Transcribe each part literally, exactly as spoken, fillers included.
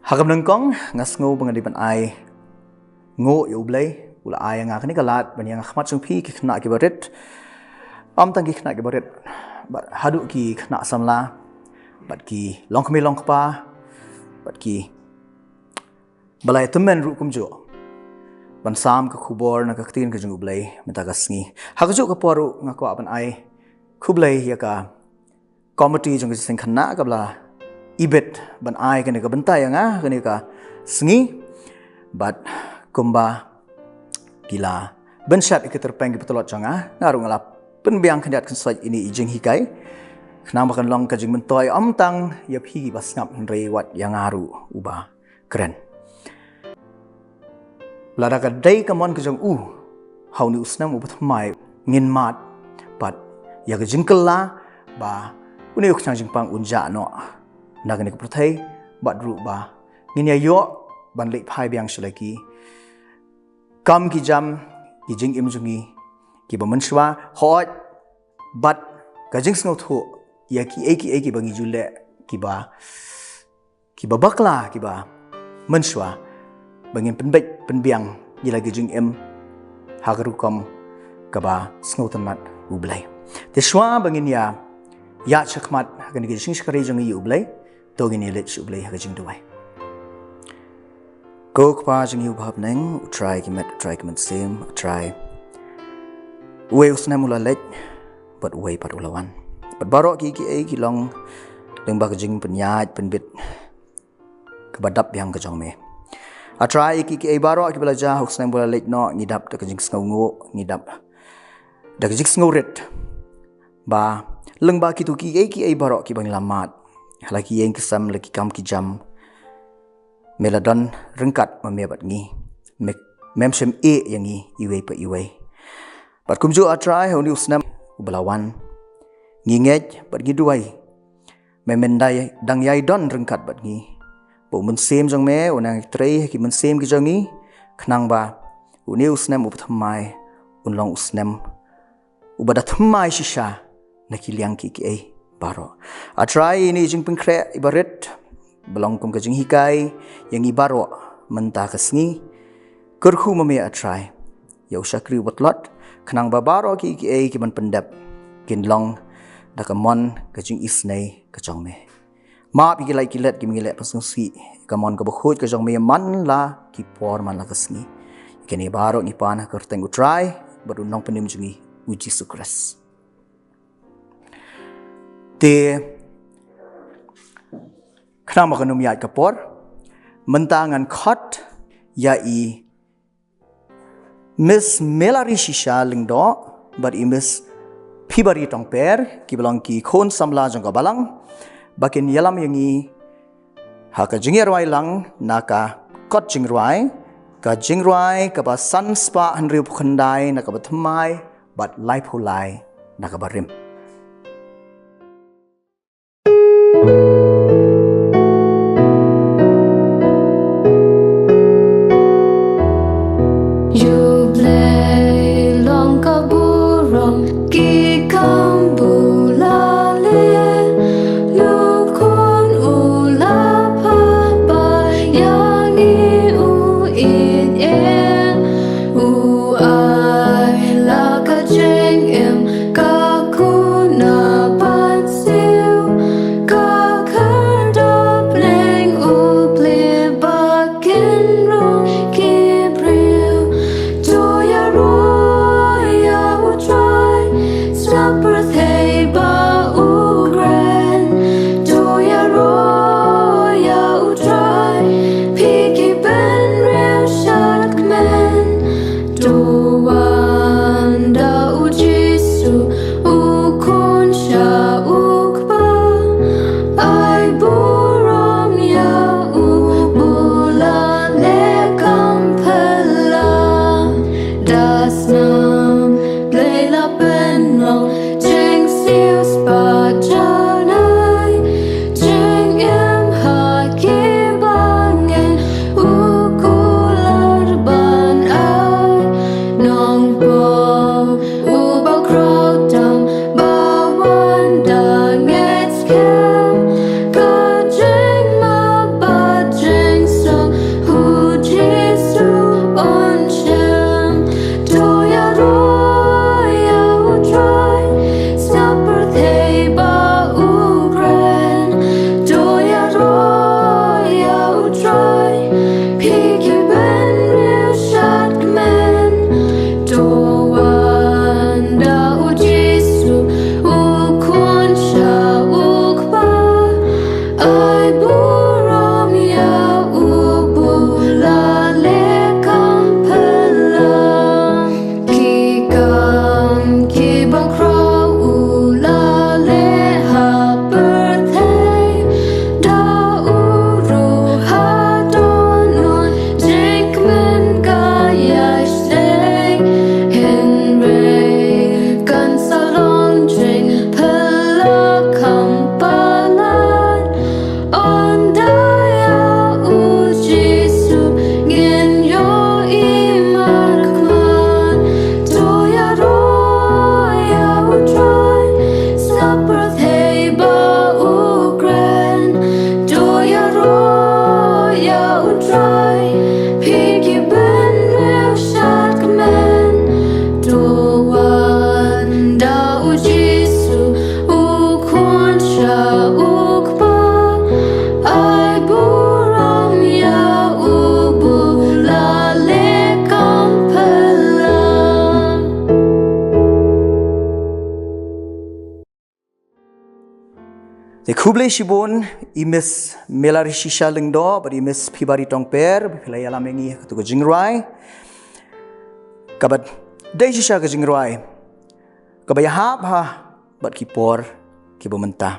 Ha ka bneng kong, nga sngew ba nga dei ban ai nguh ïa U Blei, u la ai ïa nga kane ka lad ban ïa nga khmat jong phi ki khynnah ki barit. Ym tang ki khynnah ki barit, bad haduh ki khynnah samla, bad ki longkmie longkpa, bad ki ba la ïa tymmen ruh kumjuh ban sam ka khubor na ka ktien ka jong U Blei mynta ka sngi. Ha kajuh ka por ruh nga kwah ban ai khublei ïa ka komiti jong ka jingïaseng khynnah kaba la ibit ban ai kane ka bynta ïa nga kane ka sngi. Bad kumba ki la bynshad ïa ki tyrpeng ki patlot jong nga, nga ruh nga la pynbiang khyndiat khynsoit ïa ine i jinghikai, khnang ba kan long ka jingmyntoi ym tang ïa phi kiba sngap hynrei wat ïa nga ruh uba kren. Lada ka dei ka mon ka jong u, ha une u snem uba thymmai ngin mad pat ïa ka jingkylla ba une u khñiang jingpang un jah noh na kane ka pyrthei, bad ruh ba ngin ïa ïoh ban leit phai biang sha la ki kam ki jam, ki jingim jong ngi kiba mynshuwa, hooid, bad ka jingsngewthuh ïa kiei kiei kiba ngi ju leh kiba kiba bakla, kiba mynshuwa, ba ngin pynbeit pynbiang ïa la ki jingim ha ka rukom kaba sngewtynnat U Blei. Te shuwa ba ngin ïa ïaid shakhmat ha kane ka jingshakri jong ngi ïa U Blei, to ngin ïa leit sha U Blei ha ka jingduwai. Ko Kpa jong ngi uba ha bneng, U Trai ki met, U Trai ki mynsiem, U Trai, uwei u snem u la leit bad uwei pat u la wan. Bad baroh kiei kiei ki long lyngba ka jingpynïaid pynbit kaba dap biang ka jong me. A Trai, ïa kiei kiei baroh kiba la jia ha u snem ba la leit noh, ngi dap da ka jingsngewnguh, ngi dap da ka jingsngewrit ba lyngba kito kiei kiei baroh kiba ngi la mad, ha la ki ïing ki sem, la ki kam ki jam, me la don ryngkat ma me bad ngi. Me, mem shym ïeh ïa ngi iwei pa iwei. Bad kumjuh A Trai, ha une u snem uba la wan, ngi ngeit bad ngi duwai me men dang ïai don ryngkat bad ngi, ba u Mynsiem jong me un nang trei ha ki mynsiem ki jong ngi, khnang ba une u snem uba thymmai un long u snem uba da thymmai shisha na ki liang kiei kiei baroh. A Trai, ine i jingpynkhreh iba rit ba long kum ka jinghikai ïa ngi baroh mynta ka sngi, kyrkhu ma me A Trai ïa u shakri uba tlot, khnang ba baroh kiei kiei kiban pyndep kin long da ka mon ka jingisynei ka jong me. Map ïa ki lait ki let kiba ngi leh pynsngewsih ïa ka mon kaba khuid ka jong me man la ki por man la ka sngi. Ïa kine baroh ngi pan ha ka kyrteng U Trai bad U Nongpynim jong ngi, U Jisu Khrist. Te khnang ba kan ym ïaid ka por, mynta ngan khot ïa i Miss Melari Shisha Lyngdoh bad i Miss Phibari Tongper, kiba long ki khun samla jong ka balang, ba kin ïalam ïa ngi ha ka jingïarwai lang na ka kot jingrwai, ka jingrwai kaba san spah hynriewphew khyndai na kaba thymmai bad laiphew lai na kaba rim. U Blei long ka burom, ki kam bulale, U Khun u la phah ba ïa ngi u ïeit, u ai la ka jingim, ka Te khublei shibun, i Miss Melari Shisha Lyngdoh, bad i Miss Phibari Tongper, ba phi la ïalam ïa ngi ha katu ka jingrwai. Kaba dei shisha ka jingrwai kaba ïahap ha, bad ki por kiba mynta.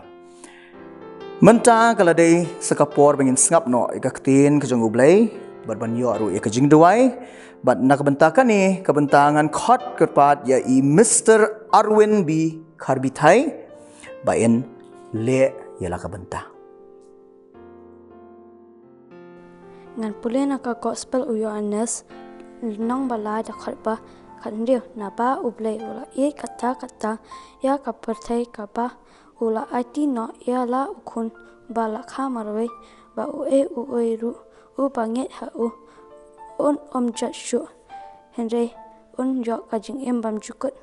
Mynta ka la dei sa ka por ba ngin sngap noh ïa ka ktien ka jong U Blei, bad ban ïoh ruh ïa ka jingduwai, bad na ka bynta kane, ka bynta ngan khot kyrpad ïa i Mister Arwin B Kharbithai, ba in leh ïa la ka bynta. Ngan pule na ka Gospel u Ïoannis, lynnong ba lai, dkhot ba khathynriew. Naba U Blei u la ïeit katta katta ïa ka pyrthei, kaba u la aiti noh ïa la u Khun ba la kha marwei, ba uei uei ruh uba ngeit ha u un ym jot shuh, hynrei un ïoh ka jingim bymjukut.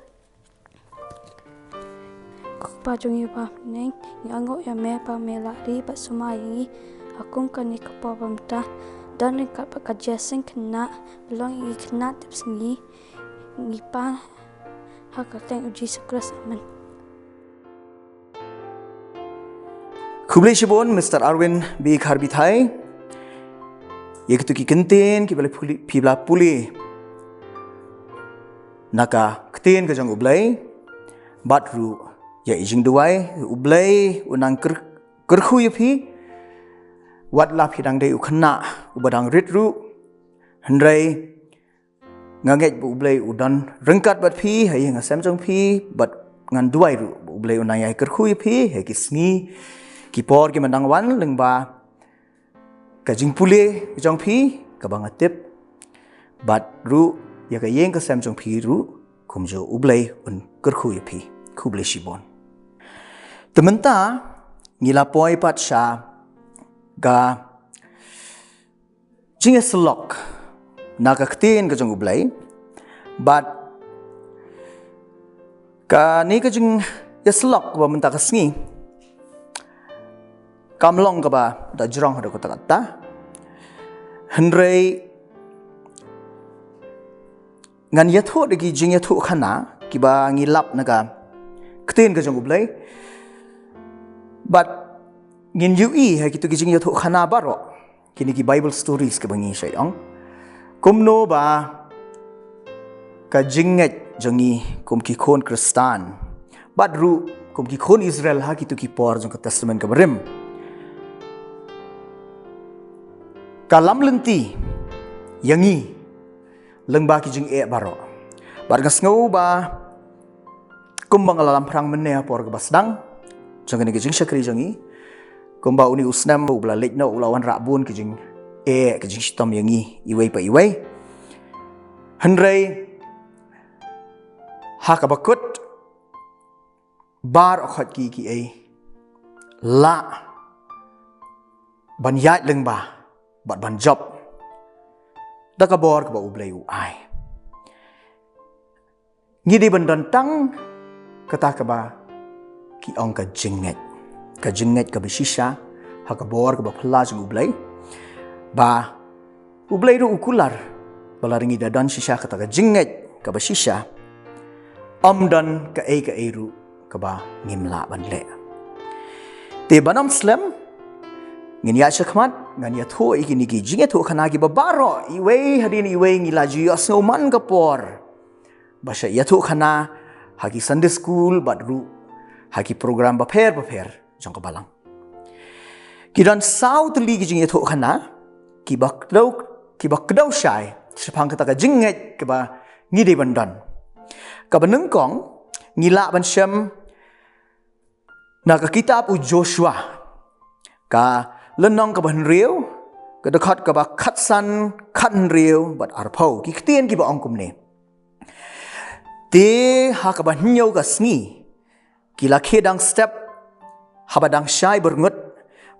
Ko Kpa jong ngi ba ha bneng, ngi angnoh ïa me ba me la ri bad sumar ïa ngi ha kum kane ka por ba mynta. Don ryngkat bad ka jingïaseng khynnah, pynlong ïa ngi khynnah tipsngi. Ngi pan ha ka kyrteng U Jisu Khrist, amen. Khublei shibun Mister Arwin B Kharbithai ïa kitu ki kyntien kiba la pule, phi ba la pule na ka ktien ka jong U Blei, bad ruh ïa i jingduwai. U Blei un nang kyr-, kyrkhu ïa phi, wat la phi dang dei u khynnah uba dang rit ruh, hynrei nga ngeit ba U Blei u don ryngkat bad phi ha ïing ha sem jong phi, bad ngan duwai ruh ba U Blei un nang ïai kyrkhu ïa phi ha ki sngi ki por kiban dang wan, lyngba ka jingpule jong phi kaba nga tip, bad ruh ïa ka ïing ka sem jong phi ruh, kumjuh U Blei un kyrkhu ïa phi. Khublei shibun. Te mynta ngi la poi pat sha ka jingïasyllok na ka ktien ka jong U Blei, bad kane ka jingïasyllok ba mynta ka sngi kam long kaba da jrong haduh katta katta. Hynrei ngan ïathuh da ki jingïathuhkhana kiba ngi lap na ka ktien ka jong U Blei, bad ngin ïohi ha kitu ki jingïathuhkhana baroh, kine ki Bible stories kiba ngi shait ong, kumno ba ka jingngeit jong ngi kum ki khun Khristan, bad ruh kum ki khun Israel ha kitu ki por jong ka Testament kaba rim, ka lam lynti ïa ngi lyngba ki jingeh baroh. Bad nga sngew ba kumba nga la lam phrang mynne ha por kaba sdang jong kane ka jingshakri jong ngi, kumba une u snem uba la leit noh u la wanrah bun ki jingeh, ki jingshitom ïa ngi iwei pa iwei. Hynrei ha kaba kut, baroh khoit ki, kiei lah ban ïaid lyngba bad ban jop da ka bor kaba U Blei u ai. Ngi dei ban don tang kata kaba ki ong ka jingngeit, ka jingngeit kaba shisha ha ka bor kaba phylla jong U Blei, ba U Blei ruh u kular ba lada ngi da don shisha kata ka jingngeit kaba shisha, ym don kaei kaei ruh kaba ngim lah ban leh. Te ban ym slem, ngin ïaid shakhmat, ngan ïathuh ïa kine ki jingïathuhkhana kiba baroh, iwei hadien iwei ngi la ju ïohsngew man ka por ba shah ïathuhkhana ha ki Sunday school bad ruh ha ki program bapher bapher jong ka balang. Ki don saw tylli ki jingïathuhkhana kiba kdew, kiba kdew shai shaphang kata ka jingngeit kaba ngi dei ban don. Kaba nyngkong, ngi lah ban shem na ka kitab u Joshua, ka lynnong kaba hynriew, ka dkhot kaba khatsan, khathynriew bad arphew. Ki ktien kiba ong kumne: Te ha kaba hynñiew ka sngi ki la khie dang step haba dang shai byrngut,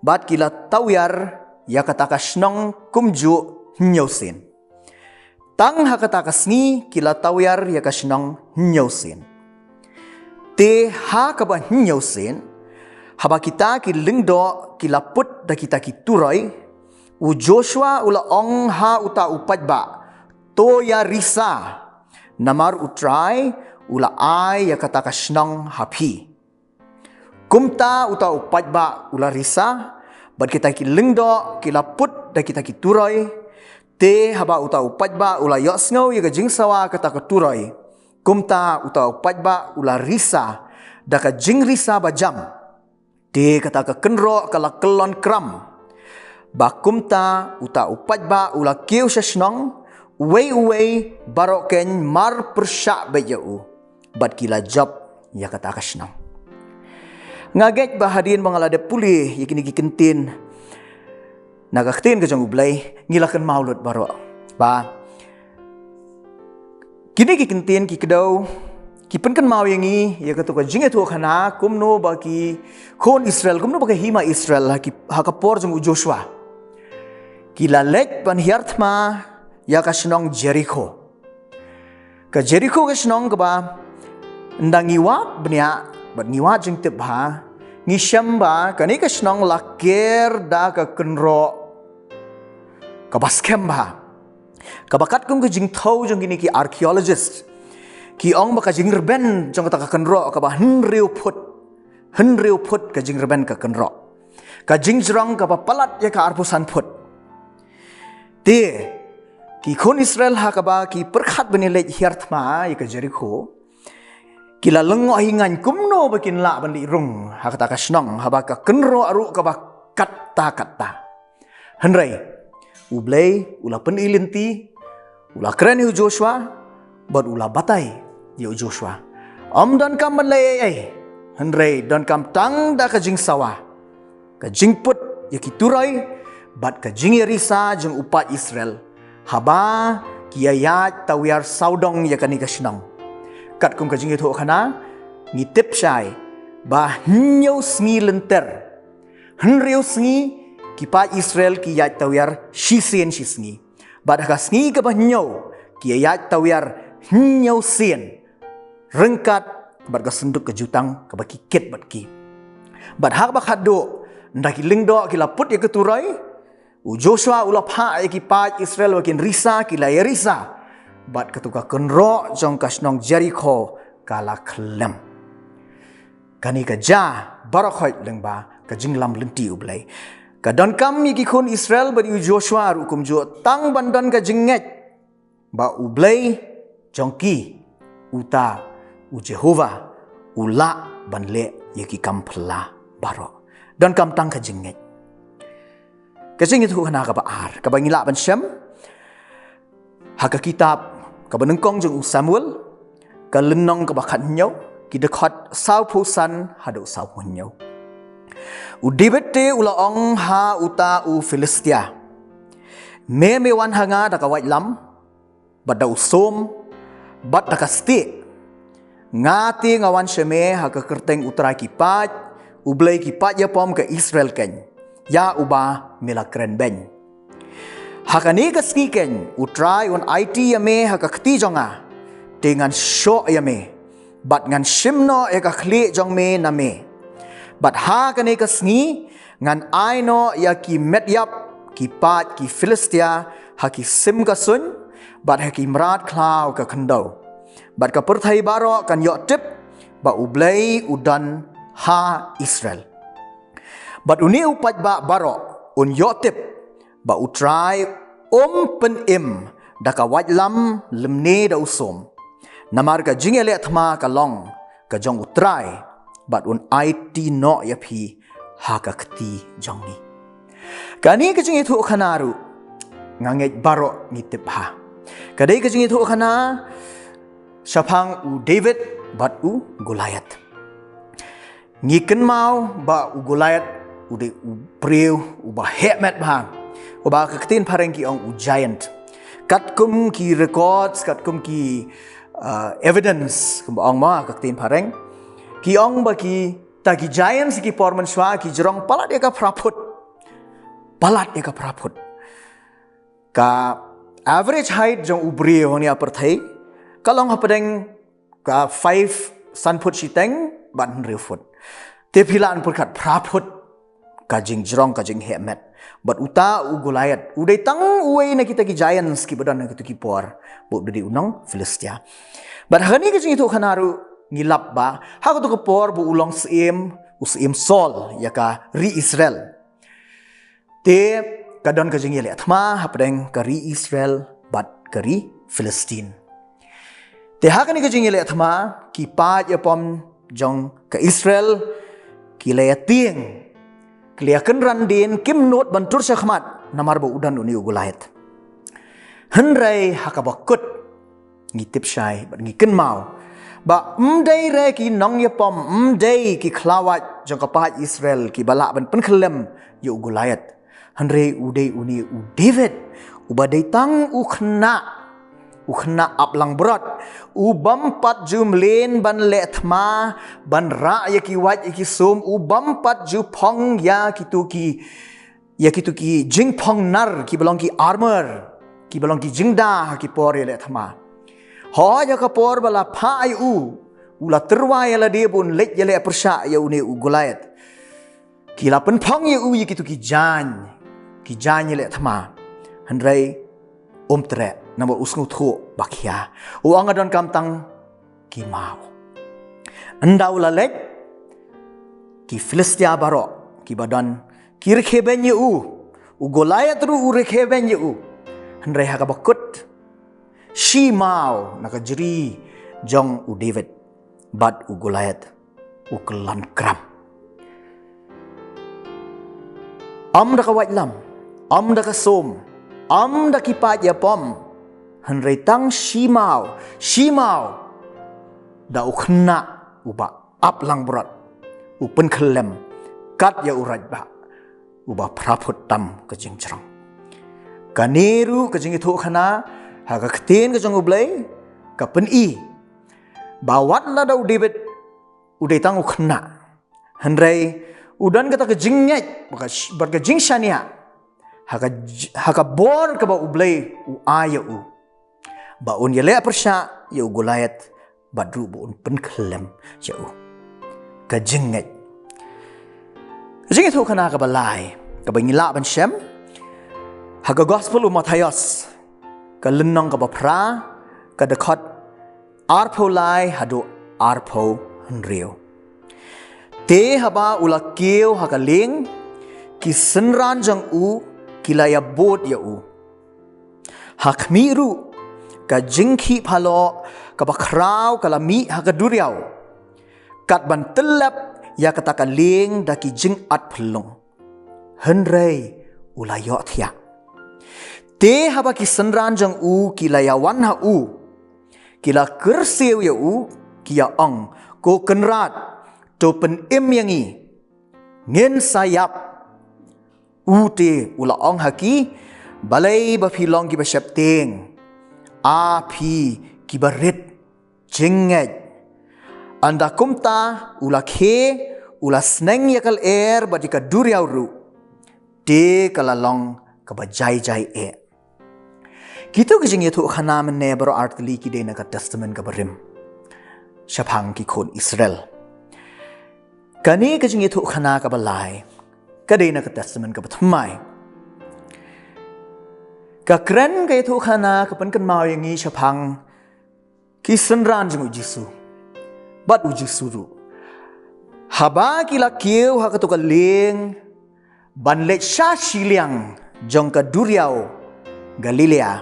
bad ki la tawiar ïa kata ka shnong kumjuh hynñiew sien. Tang ha kata ka sngi ki la tawiar ïa ka shnong hynñiew sien. Te ha kaba hynñiew sien, haba kita ki lyngdoh ki la put da kita ki turoi, u Joshua u la ong ha uta u paidbah: To ïarisa, namar U Trai u la ai ïa kata ka shnong ha phi. Kumta uta u paidbah u la risa, bad kita ki lyngdoh ki la put da kita ki turoi. Te haba uta u paidbah u la ïohsngew ïa ka jingsawa kata ka turoi, kumta uta u paidbah u la risa da ka jingrisa bajam. Te kata ka kynroh ka la kyllon kram. Ba kumta uta u paidbah u la kiew sha shnong, uwei uwei baroh keiñ mar pyrshah beit ïa u. Bad ki la jop ïa kata ka shnong. Nga ngeit ba hadien ba nga la dep pule ïa kine ki kyntien na ka ktien ka jong U Blei, ngi la kynmaw lut baroh. Ba kine ki kyntien ki kdew ki pynkynmaw ïa ngi ïa kato ka jingïathuhkhana kumno ba ki khun Israel, kumno ba ka hima Israel ha ki, ha ka por jong u Joshua, ki la leit ban hiar thma ïa ka shnong Jerikho. Ka Jerikho ka shnong kaba ynda ngi wad bniah bad ngi wad jingtip bha, ngi shem ba kane ka shnong la ker da ka kynroh kaba skhem bha. Kaba katkum ka jingthew jong kine ki archaeologist, ki ong ba ka jingrben jong kata ka kynroh kaba hynriew phut, hynriew phut ka jingrben ka kynroh. Ka jingjrong kaba palat ïa ka arphew san phut. Te ki khun Israel ha kaba ki pyrkhat ban ïaleit hiar thma ïa ka Jerikho, ki la lyngngoh hi ngaiñ kumno ba kin lah ban leit rung ha kata ka shnong haba ka kynroh ruh kaba katta katta. Hynrei U Blei u la pyni lynti, u la kren ïa u Joshua, bad u la batai ïa u Joshua, ym donkam ban leh ei ei, hynrei donkam tang da ka jingsawa, ka jingput ïa ki turoi bad ka jingïarisa jong u paid Israel haba ki ïaid tawiar sawdong ïa kane ka shnong. Katkum ka jingïathuhkhana ngi tip shai ba hynñiew sngi lynter, hynriew sngi ki paid Israel ki ïaid tawiar shisien shisngi. Bad ha ka sngi kaba hynñiew ki ïaid tawiar hynñiew sien, ryngkat bad ka synduk ka jutang kaba ki kit bad ki. Bad ha kaba khatduh, ynda ki lyngdoh ki la put ïa ka turoi, u Joshua u la phah ïa ki paid Israel ba kin risa, ki la ïarisa. Bad kato ka kynroh jong ka shnong Jerikho ka la khlem. Kane ka jia baroh khoit lyngba ka jinglam lynti U Blei. Ka donkam ïa ki khun Israel bad ïa u Joshua ruh kumjuh tang ban don ka jingngeit ba U Blei jong ki, uta u Jehobah, u lah ban leh ïa ki kam phylla baroh. Donkam tang ka jingngeit. Ka jingïathuhkhana kaba ar kaba ngi lah ban shem ha ka kitab kaba nyngkong jong u Samuel, ka lynnong kaba khathynñiew, ki dkhot sawphew san haduh sawphew hynñiew. U David te u la ong ha uta u Philistia, me me wan ha nga da ka waitlam, bad da u sum, bad da ka stieh. Nga te nga wan sha me ha ka kyrteng U Trai ki paid, U Blei ki paid ïapom ka Israel keiñ, ïa uba me la kren beiñ. Ha kane ka sngi keiñ U Trai un aiti ïa me ha ka kti jong nga, te ngan shoh ïa me, bad ngan shim noh ïa ka khlieh jong me na me. Bad ha kane ka sngi ngan ai noh ïa ki met ïap ki paid ki Philistia ha ki sim ka suiñ, bad ha ki mrad khlaw ka khyndew. Bad ka pyrthei baroh kan ïoh tip ba U Blei u don ha Israel. Bad une u paidbah baroh un ïoh tip ba U Trai um pynim da ka waitlam lymne da u sum. Namar ka jingïaleh thma ka long ka jong U Trai, bad un aiti noh ïa phi ha ka kti jong ngi. Kane ka jingïathuhkhana ruh nga ngeit baroh ngi tip bha. Ka dei ka jingïathuhkhana shaphang u David bad u Goliath. Ngi kynmaw ba u Goliath u dei u briew uba heh met bha, uba ka ktien phareng ki ong u giant. Katkum ki records, katkum ki, uh, evidence, kumba ong ma ka ktien phareng, ki ong ba kita ki giants ki por mynshwa ki jrong palat ïa ka phra phut. Palat ïa ka phra phut. Ka average height jong u briew hangne ha pyrthei ka long hapdeng ka five, san phut shiteng bad hynriew phut. Te phi lah ban pyrkhat phra phut ka jingjrong, ka jingheh met. Bad uta u Goliath u dei tang uwei na kita ki giants kiba don ha kito ki por, ba u dei u nong Philistia. Bad ha kane ka jingïathuhkhana ruh ngi lap ba ha kato ka por ba u long syiem, u syiem Saul ïa ka ri Israel. Te ka don ka jingïaleh thma hapdeng ka ri Israel bad ka ri Philistine. Te ha kane ka jingïaleh thma, ki paid ïapom jong ka Israel ki la ïatieng, ki la ïakynran dien, kim nud ban tur shakhmat namar ba u don une u Goliath. Hynrei ha kaba kut, ngi tip shai bad ngi kynmaw ba ym dei re ki nongïapom, ym dei ki khlawait jong ka paid Israel kiba lah ban pynkhyllem ïa u Goliath. Hynrei u dei une u David, uba dei tang u khynnah, u khynnah ap langbrot, u bym pat ju mlien ban leh thma, ban rah ïa ki wait ïa ki sum, u bym pat ju phong ïa kitu ki, ïa kitu ki jingphong nar kiba long ki armor, kiba long ki jingda ha ki por ïaleh thma. Hooid, ha ka por ba la phah ïa u, u la tyrwa ïa lade ba un leit ïaleh pyrshah ïa une u Goliath. Ki la pynphong ïa u ïa kitu ki jaiñ, ki jaiñ ïaleh thma. Hynrei um treh, namar u sngewthuh ba khia. U ong, nga donkam tang ki maw. Ynda u la leit, ki Philistia baroh kiba don ki rkhie beiñ ïa u. U Goliath ruh u rkhie beiñ ïa u. Hynrei ha kaba kut, shi maw na ka jri jong u David bad u Goliath u kyllon kram. Ym da ka waitlam, ym da ka sum, ym da ki paid ïapom, hynrei tang shi maw, shi maw da u khynnah uba ap langbrot, u pynkhyllem kat ïa u raitbah uba phra phut tam ka jingjrong. Kane ruh ka jingïathuhkhana ha ka ktien ka jong U Blei ka pyni ba wat lada u David u dei tang u khynnah, hynrei u don kata ka jingngeit bad ka, bad ka jingshaniah ha ka j-, ha ka bor kaba U Blei u ai ïa u, ba un ïaleh pyrshah ïa u Goliath bad ruh ba un pynkhyllem ïa u. Ka jingngeit. Ka jingïathuhkhana kaba lai kaba ngi lah ban shem ha ka Gospel u Mathaios, ka lynnong kaba phra, ka dkhot arphew lai haduh arphew hynriew. Te haba u la kiew ha ka lieng, ki synran jong u ki la ïabud ïa u. Ha khmih ruh, ka jingkhih phalok kaba khraw ka la mih ha ka duriaw, kat ban tyllep ïa kata ka lieng da ki jingat phyllung. Hynrei u la ïohthiah. Te haba ki synran jong u ki la ïawan ha u, ki la kyrsiew ïa u, ki ïa ong, Ko Kynrad, to pynim ïa ngi, ngin sa ïap. U te u la ong ha ki, Balei ba phi long kiba sheptieng, a phi kiba rit jingngeit? Ynda kumta u la khie, u la sneng ïa ka lyer bad ïa ka duriaw ruh, te ka la long kaba jai jai eh. Kito ki jingïathuhkhana mynne baroh artylli ki dei na ka Testament kaba rim shaphang ki khun Israel. Kane ka jingïathuhkhana kaba lai ka dei na ka Testament kaba thymmai. Ka kren ka ïathuhkhana ka pynkynmaw ïa ngi shaphang ki synran jong u Jisu bad u Jisu ruh. Haba ki la kiew ha kato ka lieng ban leit sha shiliang jong ka duriaw Galilea,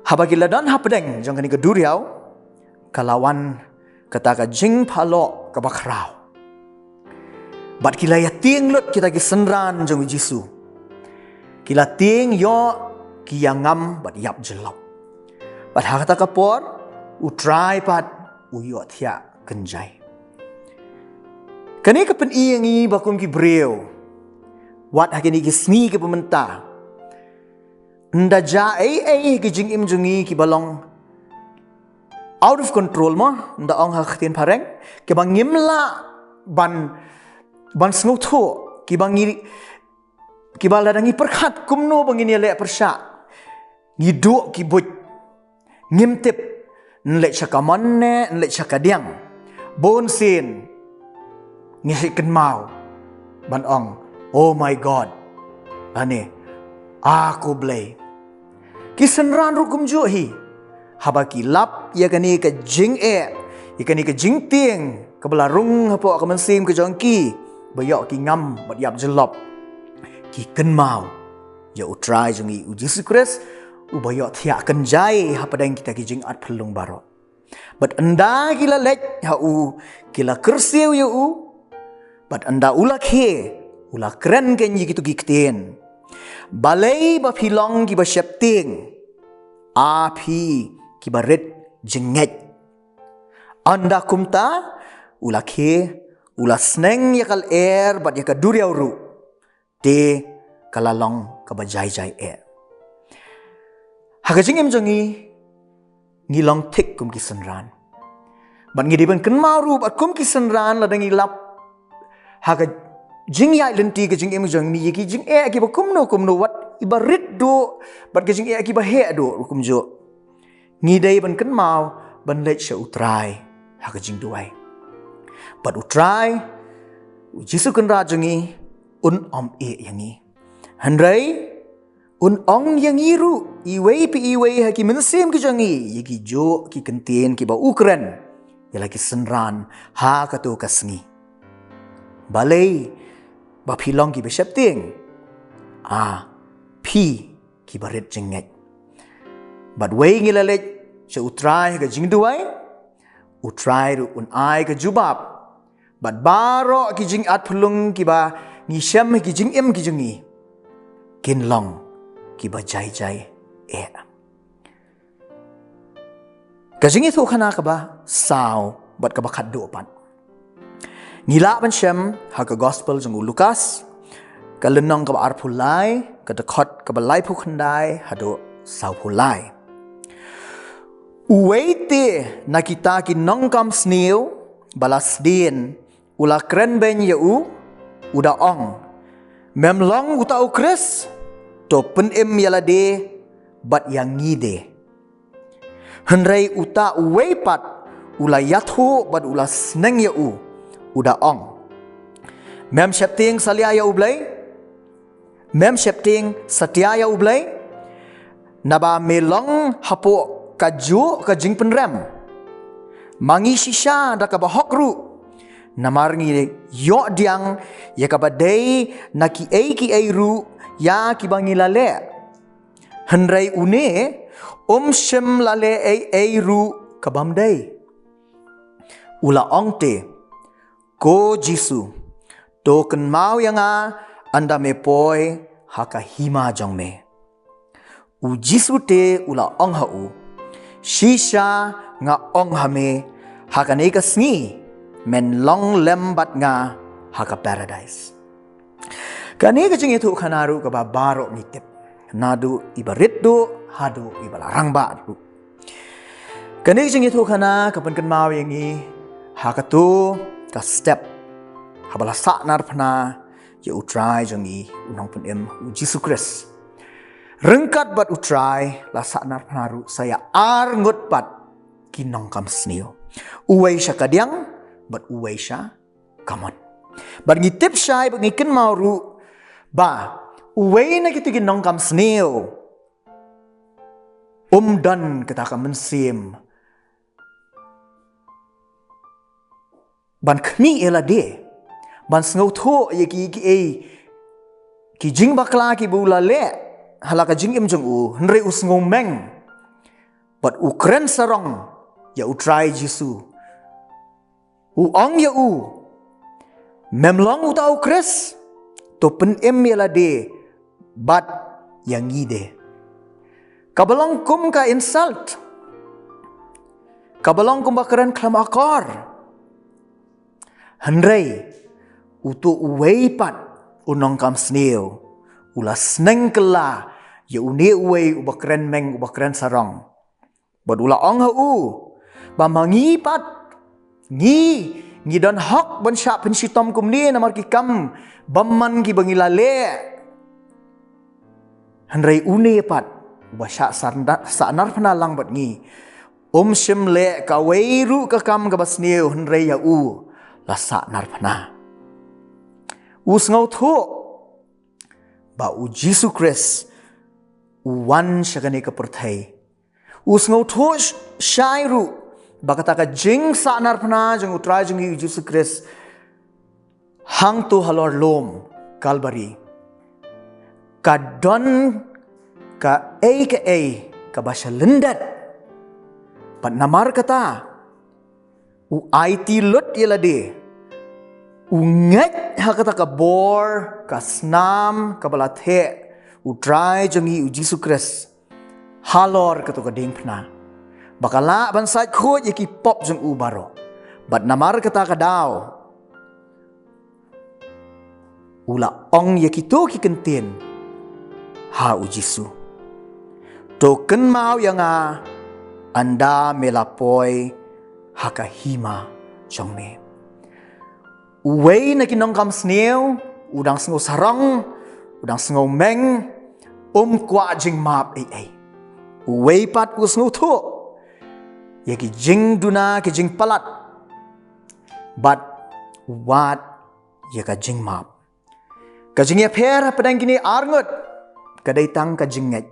haba ki la don hapdeng jong kane ka duriaw, ka la wan kata ka jingphalok kaba khraw. Bad ki la ïa tieng lut kita ki synran jong u Jisu. Ki la tieng ïoh, ki ïa ngam bad ïap jyllop. Bad ha kata ka por, U Trai pat u ïohthiah kynjai. Kane ka pyni ïa ngi ba kum ki briew, wat ha kine ki sngi kiba mynta, ynda jia ei ei ki jingim jong ngi kiba long out of control mo, ynda ong ha ka ktien phareng, kiba ngim lah ban, ban sngewthuh, kiba ngi, kiba lada ngi pyrkhat kumno ba ngin ïaleh pyrshah, ngi duh ki buit, ngim tip, yn leit sha kamon ne yn leit sha kadiang. Bun sien ngi heh kynmaw ban ong, "Oh my God," lane, "A ko Blei." Ki synran ruh kumjuh hi, haba ki lap ïa kane ka jingeh, ïa kane ka jingtieng, kaba la rung hapoh ka mynsiem ka jong ki, ba ïoh ki ngam bad ïap jyllop, ki kynmaw ïa U Trai jong ngi U Jisu Khrist, uba ïoh thiah kynjai hapdeng kita ki jingarphew lung baroh. Bad ynda ki la leit ha u, ki la kyrsiew ïa u. Bad ynda u la khie, u la kren kein ïa kito ki ktien: Balei ba phi long kiba sheptieng, A phi kiba rit jingngeit? Ynda kumta, u la khie, u la sneng ïa ka lyer bad ïa ka duriaw ruh, te ka la long kaba jai jai eh. Ha ka jingim jong ngi, ngi long thik kum ki synran. Bad ngi dei ban kynmaw ruh bad kum ki synran, lada ngi lap ha ka jingïaid lynti ka jingim jong ngi, ïa ki jingeh kiba kumno kumno, wat iba rit duh bad ki jingeh kiba heh duh ruh kumjuh, ngi dei ban kynmaw ban leit sha U Trai ha ka jingduwai. Bad U Trai, U Jisu Kynrad jong ngi, un ym ïeh ïa ngi. Hynrei un ong ïa ngi ruh iwei pa iwei ha ki mynsiem ki jong ngi, ïa kijuh ki ktien kiba u kren ïa la ki synran ha kato ka sngi: Balei ba phi long kiba sheptieng, A phi kiba rit jingngeit? Bad wei ngi la leit sha U Trai ha ka jingduwai, U Trai ruh un ai ka jubab bad baroh ki jingarphew lung kiba ngi shem ha ki jingim ki jong ngi, kin long kiba jai jai eh. Ka jingïathuhkhana kaba saw bad kaba khatduh pat, ngi lah ban shem ha ka Gospel jong u Lukas, ka lynnong kaba arphew lai, ka dkhot kaba laiphew khyndai haduh sawphew lai. Uwei te na kita ki nongkam sniew ba la sdien, u la kren beiñ ïa u, u da ong: Mem long uta U Khrist? To pynim ïa lade bad ïa ngi de. Hynrei uta uwei pat u la ïathuh bad u la sneng ïa u, u da ong: Mem sheptieng satia ïa U Blei? Mem sheptieng satia ïa U Blei? Naba me long hapoh kajuh ka jingpynrem. Ma ngi shisha da kaba hok ruh, namar ngi ïoh pdiang ïa kaba dei na kiei kiei ruh ïa kiba ngi la leh. Hynrei une um shym la leh ei ei ruh ka bym dei. U la ong te: Ko Jisu, to kynmaw ïa nga ynda me poi ha ka hima jong me. U Jisu te u la ong ha u: Shisha nga ong ha me, ha kane ka sngi men long lem bad nga ha ka Paradais. Kane ka jingïathuhkhana ruh kaba baroh ngi tip, naduh iba rit duh haduh iba la rangbah duh. Kane ka jingïathuhkhana ka pynkynmaw ïa ngi ha kato ka step haba la sahnarphna ïa U Trai jong ngi, U Nongpynim U Jisu Khrist. Ryngkat bad U Trai la sahnarphna ruh sa ïa arngut pat ki nongkam sniew, uwei sha kadiang bad uwei sha kamon. Bad ngi tip shai bad ngi kynmaw ruh ba uwei na kito ki nongkam sniew um don kata ka mynsiem ban khmih ïa lade, ban sngewthuh ïa ki, ki, ki jingbakla kiba u la leh ha la ka jingim jong u, hynrei u sngewmeng bad u kren sarong ïa U Trai Jisu. U ong ïa u: Mem long uta U Khrist? To pynim ïa lade bad ïa ngi de. Kaba long kum ka insult, kaba long kumba kren khlem akor. Hynrei uto uwei pat u nongkam sniew u la sneng kylla ïa une uwei uba kren meng, uba kren sarong. Bad u la ong ha u ba ma ngi pat, ngi, ngi don hok ban shah pynshitom kumne namar ki kam bymman kiba ngi la leh. Hynrei une pat uba shah sarna-, sahnarphna lang bad ngi, um shym leh kawei ruh ka kam kaba sniew, hynrei ïa u la sahnarphna. U sngewthuh ba U Jisu Khrist u wan sha kane ka pyrthei. U sngewthuh sh-, shai ruh ba kata ka jingsahnarphna jong U Trai jong ngi U Jisu Khrist hangto halor lum Kalbari, ka don kaei kaei kaba shalyndet. Bad namar kata, u aiti lut ïa lade, u ngeit ha kata ka bor ka snam kaba la theh U Trai jong ngi U Jisu Khrist halor kato ka diengphna, ba ka lah ban sait khuid ïa ki pop jong u baroh. Bad namar kata ka daw, u la ong ïa kito ki kyntien ha U Jisu: To kynmaw ïa nga ynda me la poi ha ka hima jong me. Uwei na ki nongkam sniew u dang sngew sarong, u dang sngew meng, um kwah jingmap ei ei. Uwei pat u sngewthuh ïa ki jingduna ki jingpalat, bad u wad ïa ka jingmap. Ka jingïapher hapdeng kine arngut ka dei tang ka jingngeit.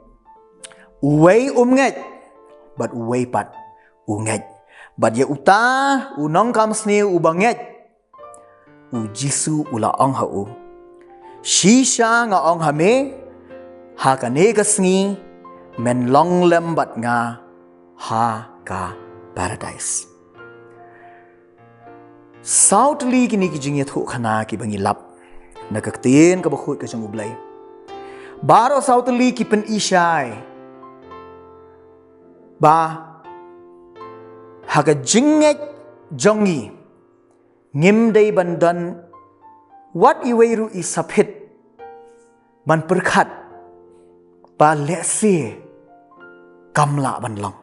Uwei um ngeit, bad uwei pat u ngeit. Bad ïa uta u nongkam sniew uba ngeit, U Jisu u la ong ha u: Shisha nga ong ha me, ha kane ka sngi men long lem bad nga ha ka Paradise. Saw tylli kine ki jingïathuhkhana kiba ngi lap na ka Ktien kaba khuid ka jong U Blei. Baroh saw tylli ki pyni shai ba ha ka jingngeit jong ngi, ngim dei ban don wat iwei ruh i saphit ban pyrkhat ba lehse kam lah ban long.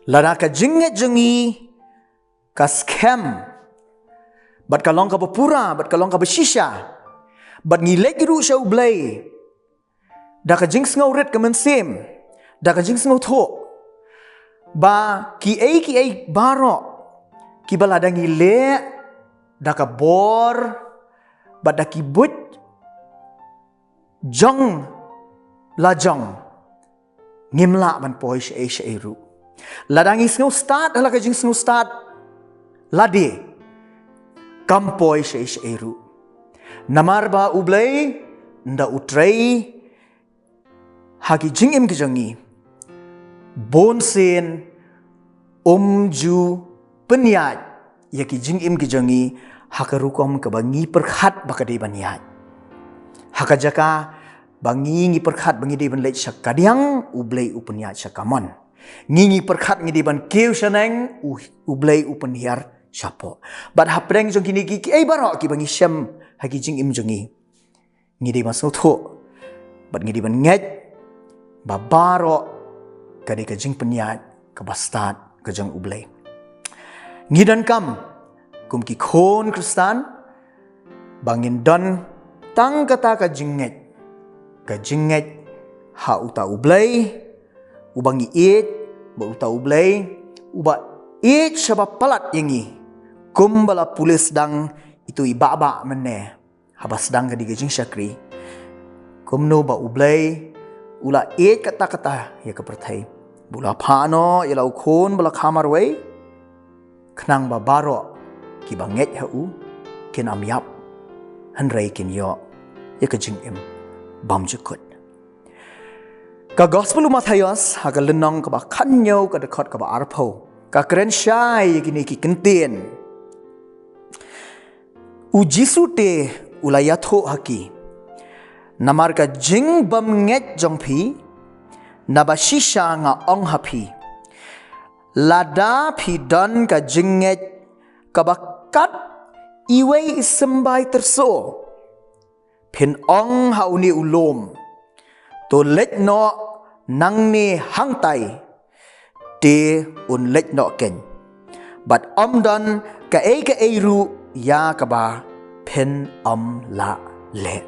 Lada ka jingngeit jong ngi ka skhem, bad ka long kaba pura, bad ka long kaba shisha, bad ngi leit ruh sha U Blei da ka jingsngewrit ka mynsiem, da ka jingsngewthuh ba kiei kiei baroh kiba lada ngi leh da ka bor bad da ki buit jong lajong, ngim lah ban poi shaei shaei ruh. Lada ngi sngewstad ha la ka jingsngewstad lade, kam poi shaei shaei ruh. Namar ba U Blei, ynda u trei ha ki jingim ki jong ngi, bunsien um ju pynïaid ïa ki jingim ki jong ngi ha ka rukom kaba ngi pyrkhat ba ka dei ban ïaid. Ha ka jaka ba ngi ngi pyrkhat ba ngi dei ban leit sha kadiang, U Blei u pynïaid sha kamon. Ngi ngi pyrkhat ngi dei ban kiew shaneng, U, U Blei u pynhiar shapoh. Bad hapdeng jong kine ki, kiei baroh kiba ngi shem ha ki jingim jong ngi, ngi dei ban sngewthuh bad ngi dei ban ngeit ba baroh ka dei ka jingpynïaid kaba stad ka jong U Blei. Ngi donkam kum ki khun Khristan ba ngin don tang kata ka jingngeit, ka jingngeit ha uta U Blei uba ngi ïeit, ba uta U Blei uba ïeit shaba palat ïa ngi, kumba la pule sdang ito i Bah Bah mynne haba sdang ka dei ka jingshakri, kumno ba U Blei u la ïeit katta katta ïa ka pyrthei, ba u la phah noh ïa la u Khun ba la kha marwei, khnang ba baroh kiba ngeit ha u kin ym ïap, hynrei kin ïoh ïa ka jingim bymjukut. Ka Gospel u Mathaios ha ka lynnong kaba khathynñiew, ka dkhot kaba arphew, ka kren shai ïa kine ki kyntien. U Jisu te u la ïathuh ha ki: Namar ka jingbymngeit jong phi, naba shisha nga ong ha phi, lada phi don ka jingngeit kaba kat iwei i symbai tyrso, phin ong ha une u lum, to leit noh nangne hangtai, te un leit noh keiñ, bad ym don kaei kaei ruh ïa kaba phin ym lah leh.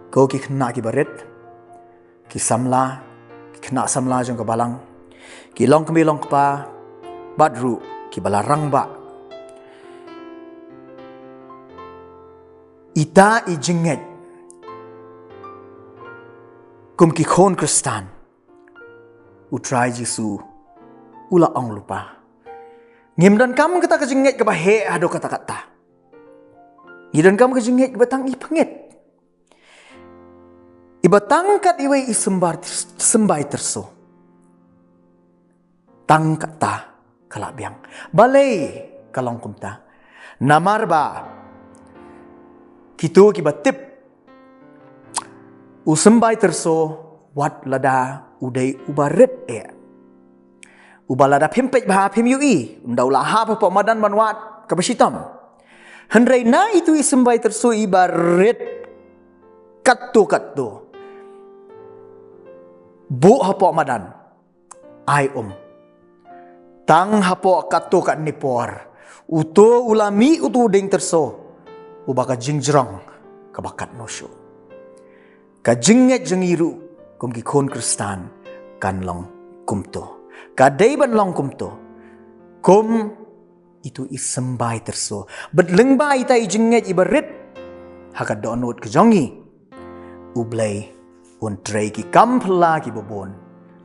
Ko ki khynnah kiba rit, ki samla, ki khynnah samla jong ka balang, ki longkmie longkpa, bad ruh kiba la rangbah. Ita i jingngeit kum ki khun Khristan, U Trai Jisu u la ong lypa. Ngim donkam kata ka jingngeit kaba heh haduh katta katta. Ngi donkam ka jingngeit kaba tang i pyngngeit. Iba tang kat iwei i symbai, symbai tyrso. Tang kata ka la biang. Balei ka long kumta? Namar ba kito kiba tip u symbai tyrso wat lada u dei uba rit eh. Uba lada phim peit bha phim ïohi, ynda u la hap hapoh madan ban wad kaba shitom. Hynrei na itu i symbai tyrso iba rit katto katto. Buh hapoh madan. Ai um. Tang hapoh katto katne por. Uto u la mih uto u dieng tyrso. Uba ka jingjrong kaba katno shuh. Ka jingngeit jong ngi ruh kum ki khun Khristan kan long kumto. Ka dei ban long kumto. Kum itu i symbai tyrso. Bad lyngba ita i jingngeit iba rit. Ha ka dohnud ka jong ngi. U Blei un trei ki kam phylla kiba bun.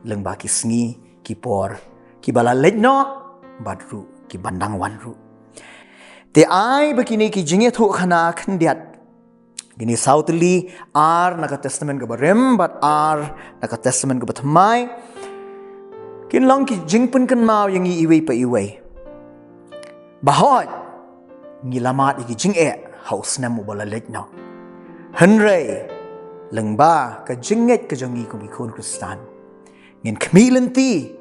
Lyngba ki sngi, ki por, kiba la leit noh, bad ruh, kiban dang wan ruh. Te ai ba kine ki jingïathuhkhana khyndiat. Kine saw tylli, ar na ka Testament kaba rim, bad ar na ka Testament kaba thymmai. Kin long ki jingpynkynmaw ïa ngi iwei pa iwei. Ba hooid, ngi la mad ïa ki jingeh, ha u snem uba la leit noh. Hynrei, lyngba, ka jingngeit ka jong ngi kum ki khun Khristan. Ngin khmih lynti,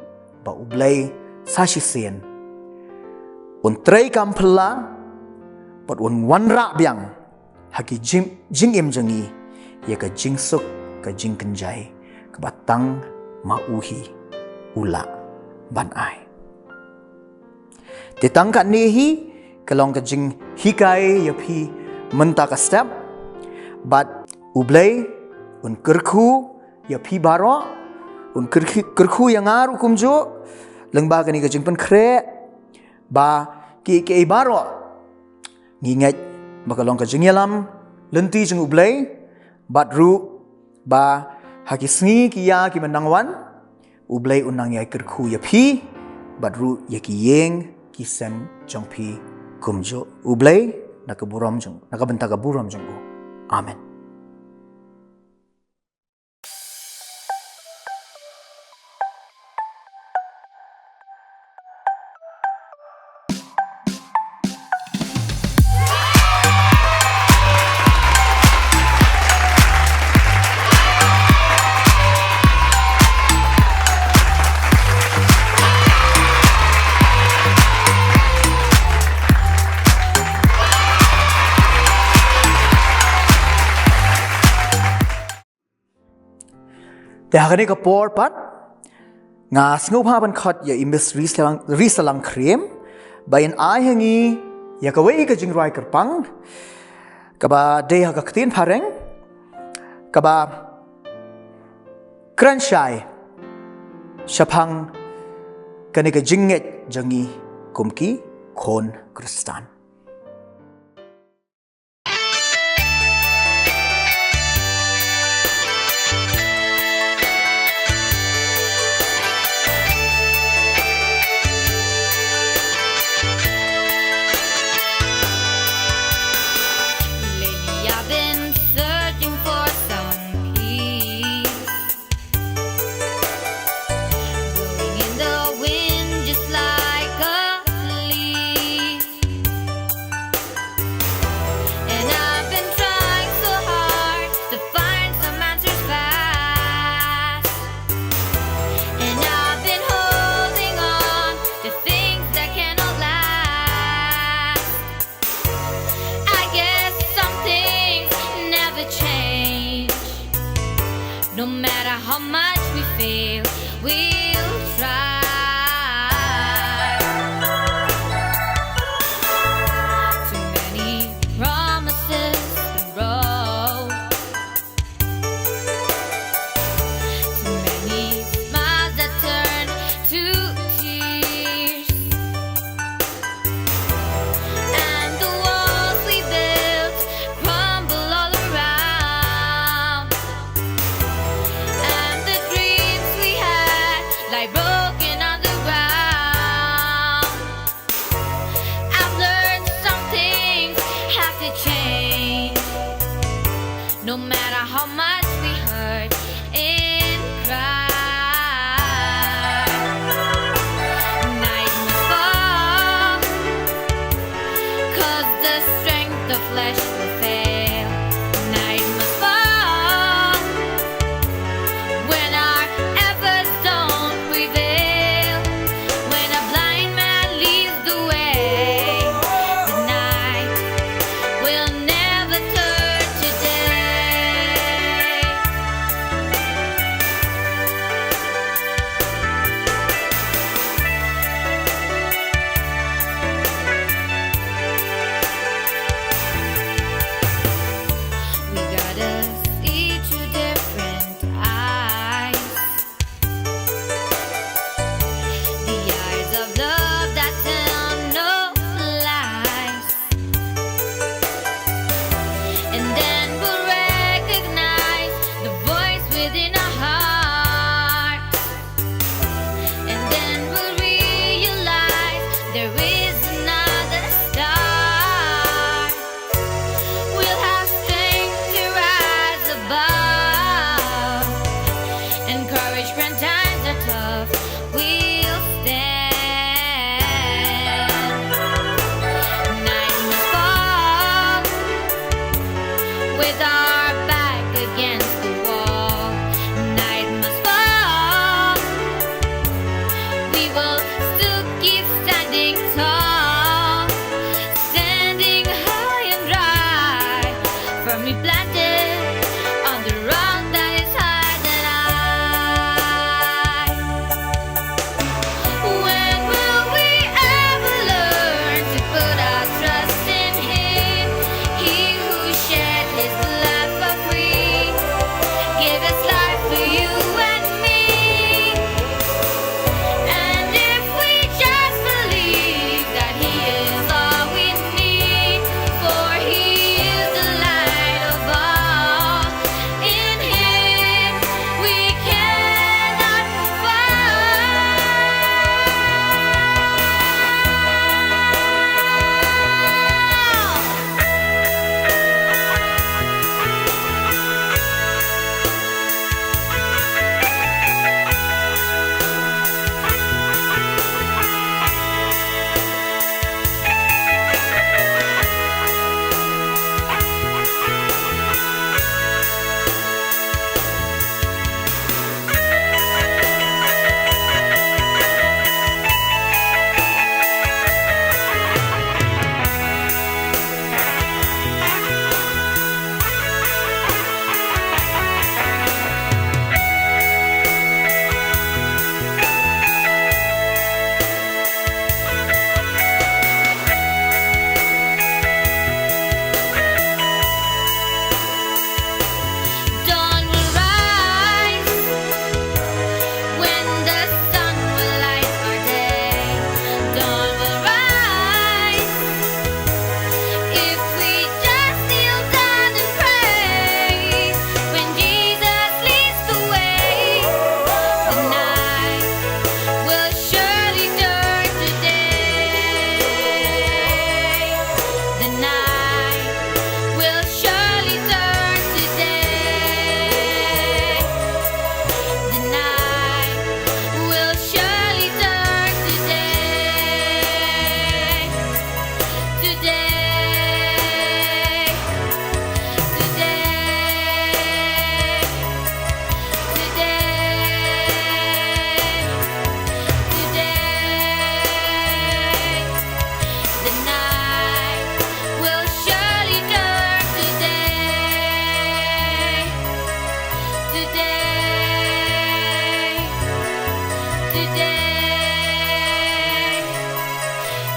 ba U Blei sa shisien. Un trei kam phylla, bad un wanrah biang, ha ki jing, jingim jong ngi, ïa ka jingsuk, ka jingkynjai, kaba tang ma u hi, u lah, ban ai. Te tang kane hi, ka long ka jinghikai ïa phi mynta ka step. Bad U Blei, un kyrkhu, ïa phi baroh, un kyrkhu, kyrkhu ïa nga ruh kumjuh, lyngba kane ka jingpynkhreh, ba ki, ki baroh, ngi ngeit, ba ka long ka jingïalam, lynti jong U Blei, bad ruh, ba ha ki sngi ki ïa kiban dang wan, U Blei un nang ïai kyrkhu ïa phi, bad ruh ïa ki ïing, ki sem jong phi kumjuh. U Blei, na ka burom jong, na ka bynta ka burom jong u. Amen. Te ha kane ka por pat, nga sngewbha ban khot ïa i Miss Risalang, Risalang Khriem, ba in ai ha ngi, ïa kawei ka jingrwai kyrpang, kaba dei ha ka ktien phareng, kaba kren shai, shaphang kane ka jingngeit jong ngi kum ki khun Khristan. Lately I've been searching for some peace, blowing in the wind just like a leaf.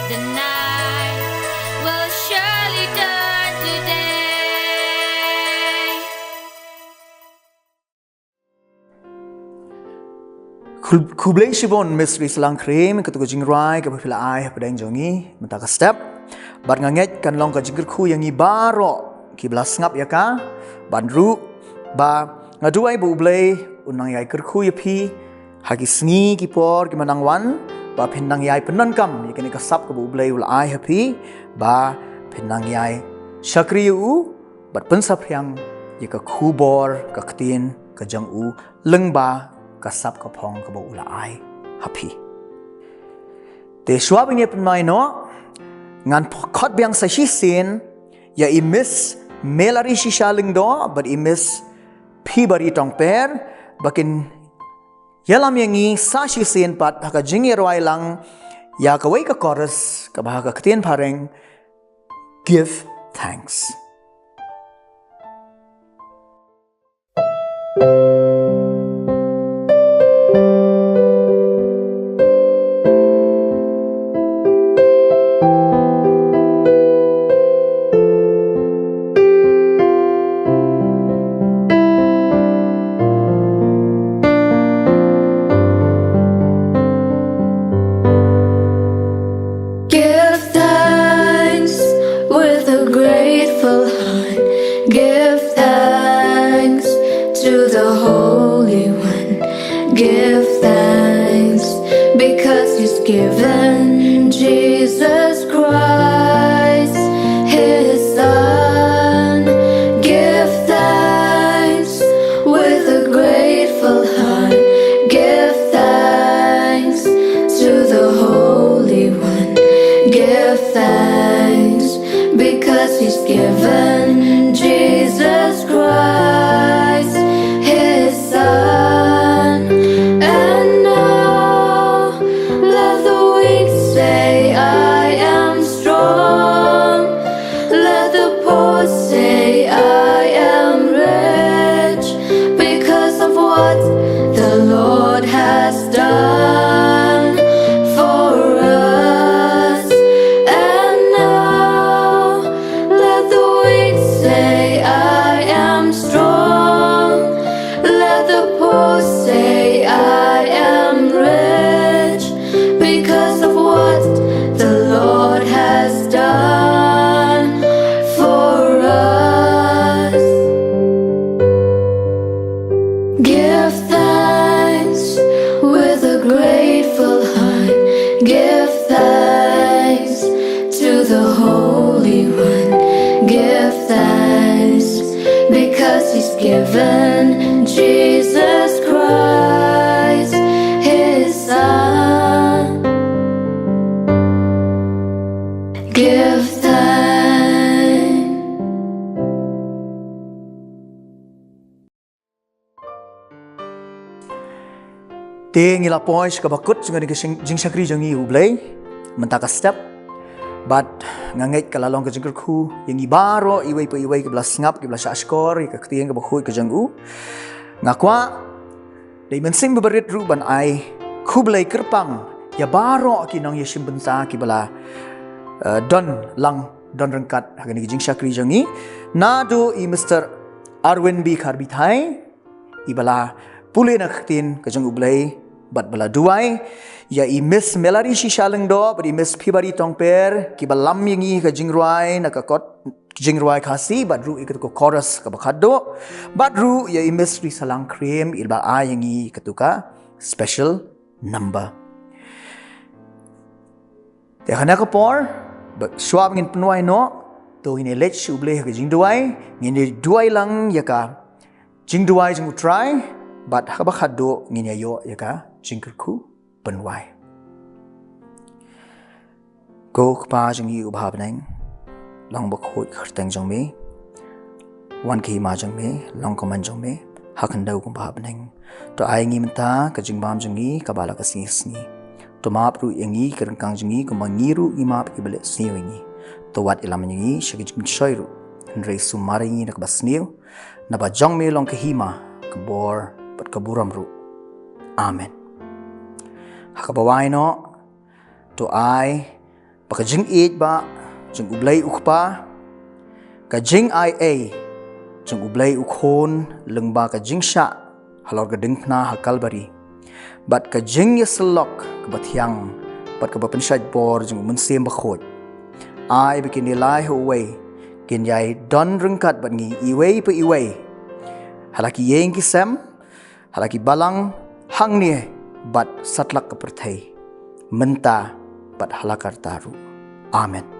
The night will surely dawn today. Khul- khublei shibun Miss Risalang Krim, katu ka jingrwai kaba phi la ai hapdeng jong ngi mynta ka step. Bad nga ngeit kan long ka jingkyrkhu ïa ngi baroh ki ba la sngap ïa ka. Bad ruh ba nga duwai ba U Blei un nang ïai kyrkhu ïa phi ha ki sngi ki por ki ba nang wan, ba phin nang ïai pyndonkam ïa kane ka sap kaba U Blei u la ai ha phi, ba phin nang ïai shakri ïa u bad pynsaphriang ïa ka khubor ka ktien ka jong u lyngba ka sap ka phong kaba u la ai ha phi. Te shuwa ba ngin ïa pynmai noh, ngan ph- khot biang sa shisien ïa i Miss Melari Shisha Lyngdoh bad i Miss Phibari Tongper, ba kin ïalam ïa ngi sa shisien pat ha ka jingïarwai lang ïa kawei ka chorus kaba ha ka ktien phareng, Give Thanks. Give thanks with a grateful heart. Give thanks to the Holy One. Give thanks because He's given Jesus Christ, His Son. Give thanks with a grateful heart. Give thanks to the Holy One. Give thanks because He's given Jesus Christ, His Son. And now let the weak say, "I am strong." Let the poor say, "I am rich because of what the Lord has done for us." And now let the weak say, "I am strong." Let the poor say, "I am rich because of what the Lord has done for us." Give thanks with a grateful heart. Give thanks to the Holy One. Give thanks because He's given Jesus Christ, His Son. Give thanks. Te ngi la poi sha kaba kut jong kane ka jing- jingshakri jong ngi ïa U Blei mynta ka step. Bad nga ngeit ka la long ka jingkyrkhu ïa ngi baroh, iwei pa iwei kiba la sngap, kiba la shahshkor ïa ka ktien kaba khuid ka jong u. Nga kwah da i Mynsiem Barit ruh ban ai khublei kyrpang ïa baroh ki nongïashim bynta kiba la, eh, don lang, don ryngkat ha kane ka jingshakri jong ngi. Naduh i Mister Arwin B Kharbithai, iba la pule na ka ktien ka jong U Blei bad ba la duwai ïa i Miss Melari Shisha Lyngdoh bad i Miss Phibari Tongper, kiba lam ïa ngi ka jingrwai na ka kot jingrwai Khasi, bad ruh ïa katu ka chorus kaba khatduh, bad ruh ïa i Miss Risalang Krim, iba ai ïa ngi katu ka special number. Te ha kane ka por, ba shuwa ba ngin pynwai noh, to ngin ïa leit sha U Blei ha ka jingduwai, ngin ïa duwai lang ïa ka jingduwai jong U Trai, bad ha kaba khatduh ngin ïa ïoh ïa ka jingkyrkhu pynwai. Ko Kpa jong ngi uba ha bneng, long bakhuid ka kyrteng jong me. Wan ka hima jong me, long ka mon jong me, ha khyndew kumba ha bneng. To ai ngi mynta ka jingbam jong ngi kaba la ka sngi sngi. To map ruh ïa ngi ki ryngkang jong ngi kumba ngi ruh ngi map ïa kiba leh sniew ïa ngi. To wat ïalam ïa ngi sha ka jingpynshoi ruh, hynrei sumar ïa ngi na kaba sniew. Naba jong me long ka hima, ka bor bad ka burom ruh. Amen. Ha kaba wai noh, to ai Ba ka jingïeit ba jong U Blei U Kpa, ka jingai ei jong U Blei U Khun, lyngba ka jingshah halor ka diengphna ha Kalbari, bad ka jingïasyllok kaba thiang bad kaba pynshait bor jong U Mynsiem Bakhuid, ai ba kine lai ha uwei kin ïai don ryngkat bad ngi iwei pa iwei ha la ki ïing ki sem, ha la ki balang hangne bad satlak ka pyrthei, mynta bad ha la karta ruh. Amen.